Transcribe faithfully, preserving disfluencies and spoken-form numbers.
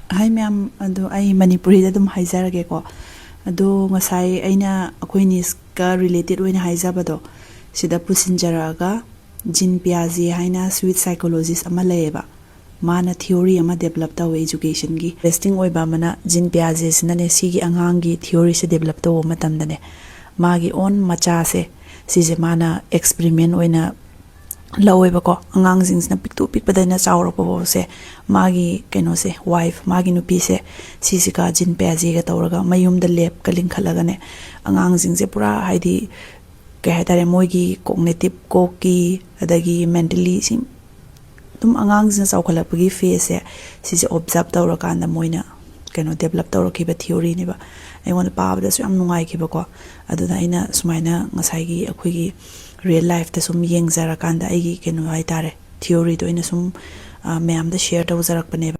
ꯍꯥꯏ ꯃꯌꯥꯝ, ꯑꯗꯣ ꯑꯩ ꯃꯅꯤꯄꯨꯔꯤꯗ ꯑꯗꯨꯝ ꯍꯥꯏꯖꯔꯒꯦꯀꯣ꯫ ꯑꯗꯣ ꯉꯁꯥꯏ ꯑꯩꯅ ꯑꯩꯈꯣꯏ ꯅꯤꯁꯀ ꯔꯤꯂꯦꯇꯦꯠ ꯑꯣꯏꯅ ꯍꯥꯏꯖꯕꯗꯣ, ꯁꯤꯗ ꯄꯨꯁꯤꯟꯖꯔꯛꯑꯒ ꯖꯤꯟ ꯄꯤꯌꯥꯖꯦ ꯍꯥꯏꯅ ꯁ꯭ꯋꯤꯠ ꯁꯥꯏꯀꯣꯂꯣꯖꯤꯁ ꯑꯃ ꯂꯩꯌꯦꯕ꯫ ꯃꯥꯅ ꯊꯤꯑꯣꯔꯤ ꯑꯃ ꯗꯦꯕꯂꯞ ꯇꯧꯋꯦ ꯏꯖꯨꯀꯦꯁꯟꯒꯤ꯫ ꯏꯟꯇꯔꯦꯁꯇꯤꯡ ꯑꯣꯏꯕ ꯑꯃꯅ, ꯖꯤꯟ ꯄꯤꯌꯥꯖꯦꯁꯤꯅꯅꯦ, ꯁꯤꯒꯤ ꯑꯉꯥꯡꯒꯤ ꯊꯤꯑꯣꯔꯤꯁꯦ ꯗꯦꯕꯂꯞ ꯇꯧꯕ ꯃꯇꯝꯗꯅꯦ, ꯃꯥꯒꯤ ꯑꯣꯟ ꯃꯆꯥꯁꯦ, ꯁꯤꯁꯦ ꯃꯥꯅ ꯑꯦꯛꯁꯄꯔꯤꯃꯦꯟ ꯑꯣꯏꯅ ꯂꯧꯋꯦꯕꯀꯣ꯫ ꯑꯉꯥꯡꯁꯤꯡꯁꯤꯅ ꯄꯤꯛꯇꯨ ꯄꯤꯛꯄꯗꯩꯅ ꯆꯥꯎꯔꯛꯄ ꯐꯥꯎꯁꯦ, ꯃꯥꯒꯤ ꯀꯩꯅꯣꯁꯦ, ꯋꯥꯏꯐ, ꯃꯥꯒꯤ ꯅꯨꯄꯤꯁꯦ, ꯁꯤꯁꯤꯒ ꯖꯤꯟ ꯄꯤꯌꯥꯖꯦꯒ ꯇꯧꯔꯒ ꯃꯌꯨꯝꯗ ꯂꯦꯞꯀ ꯂꯤꯡꯈꯠꯂꯒꯅꯦ, ꯑꯉꯥꯡꯁꯤꯡꯁꯦ ꯄꯨꯔꯥ, ꯍꯥꯏꯗꯤ, ꯀꯩ ꯍꯥꯏꯇꯥꯔꯦ, ꯃꯣꯏꯒꯤ ꯀꯣꯒꯅꯤꯇꯤꯞ, ꯀꯣꯛꯀꯤ, ꯑꯗꯒꯤ ꯃꯦꯟꯇꯦꯜꯂꯤ, ꯁꯤ ꯑꯗꯨꯝ ꯑꯉꯥꯡꯁꯤꯡꯅ ꯆꯥꯎꯈꯠꯂꯛꯄꯒꯤ ꯐꯦꯁꯁꯦ, ꯁꯤꯁꯦ ꯑꯣꯕꯖꯥꯔꯞ ꯇꯧꯔꯀꯥꯟꯗ ꯃꯣꯏꯅ ꯀꯩꯅꯣ ꯗꯦꯕꯂꯞ ꯇꯧꯔꯛꯈꯤꯕ ꯊꯤꯑꯣꯔꯤꯅꯦꯕ꯫ ꯑꯩꯉꯣꯟꯗ ꯄꯥꯕꯗꯁꯨ ꯌꯥꯝ ꯅꯨꯡꯉꯥꯏꯈꯤꯕꯀꯣ꯫ ꯑꯗꯨꯅ ꯑꯩꯅ ꯁꯨꯃꯥꯏꯅ ꯉꯁꯥꯏꯒꯤ ꯑꯩꯈꯣꯏꯒꯤ ꯔꯤꯌꯦꯜ ꯂꯥꯏꯐꯇ ꯁꯨꯝ ꯌꯦꯡꯖꯔꯀꯥꯟꯗ, ꯑꯩꯒꯤ ꯀꯩꯅꯣ ꯍꯥꯏꯇꯥꯔꯦ, ꯊꯤꯑꯣꯔꯤꯗꯣ ꯑꯩꯅ ꯁꯨꯝ, ꯑ, ꯃꯌꯥꯝꯗ ꯁꯤꯌꯔ ꯇꯧꯖꯔꯛꯄꯅꯦꯕ꯫